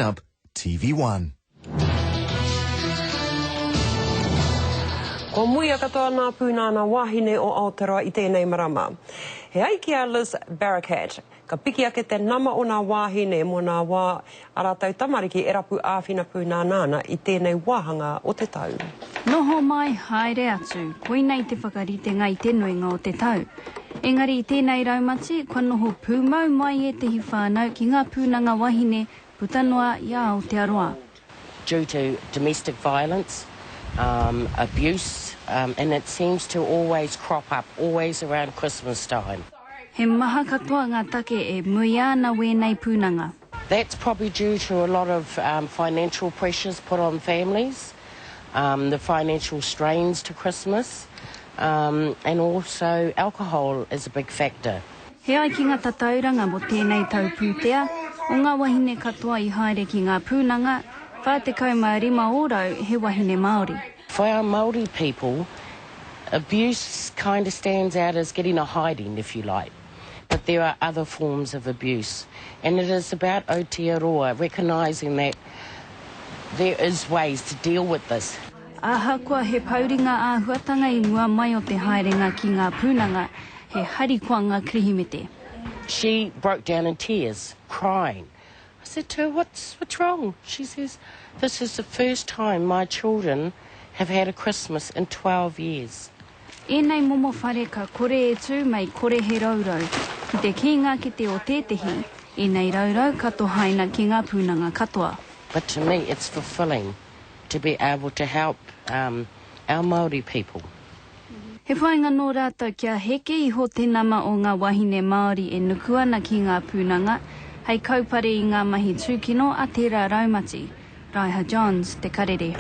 Up, TV1. Kua muia katoa ngā pūnana wāhine o Aotearoa i tēnei marama. He ai ki a Liz Barakat, ka piki ake te nama o ngā wāhine mō ngā wā a rātou tamariki e rapu āwhina pūnana ana i tēnei wāhanga o te tau. Noho mai, haere atu, koinei te whakaritenga i te nuinga o te tau. Engari i tēnei raumati, kua noho pūmau mai ētehi whānau ki ngā pūnanga wahine puta noa i a Aotearoa. Due to domestic violence, abuse, and it seems to always crop up, always around Christmas time. He maha katoa ngā take e muia ana wēnei pūnanga. That's probably due to a lot of financial pressures put on families, the financial strains to Christmas, and also alcohol is a big factor. He ai ki ngā tatauranga mō tēnei tau pūtea, o ngā wahine katoa i haere ki ngā pūnanga, 45 ōrau he wahine Māori. For our Māori people, abuse kinda stands out as getting a hiding, if you like, but there are other forms of abuse, and it is about Aotearoa recognising that there is ways to deal with this. Ahakoa he pouri ngā āhuatanga i mua mai o te haerenga ki ngā pūnanga, He harikoa ngā Kirihimete. She broke down in tears, crying. I said to her, what's, what's wrong? She says, this is the first time my children have had a Christmas in 12 years. Ēnei momo whare ka kore e tū mei kore he rourou. Ki te kī ngā kete o tētehi, ēnei rourou ka tohaina ki ngā pūnanga katoa. But to me it's fulfilling to be able to help um, our Māori people. He whāinga nō rātou kia heke iho te nama o ngā wāhine Māori e nuku ana ki ngā pūnanga, hei kaupare i ngā mahi tūkino a tērā raumati. Raiha Johns, Te Karere.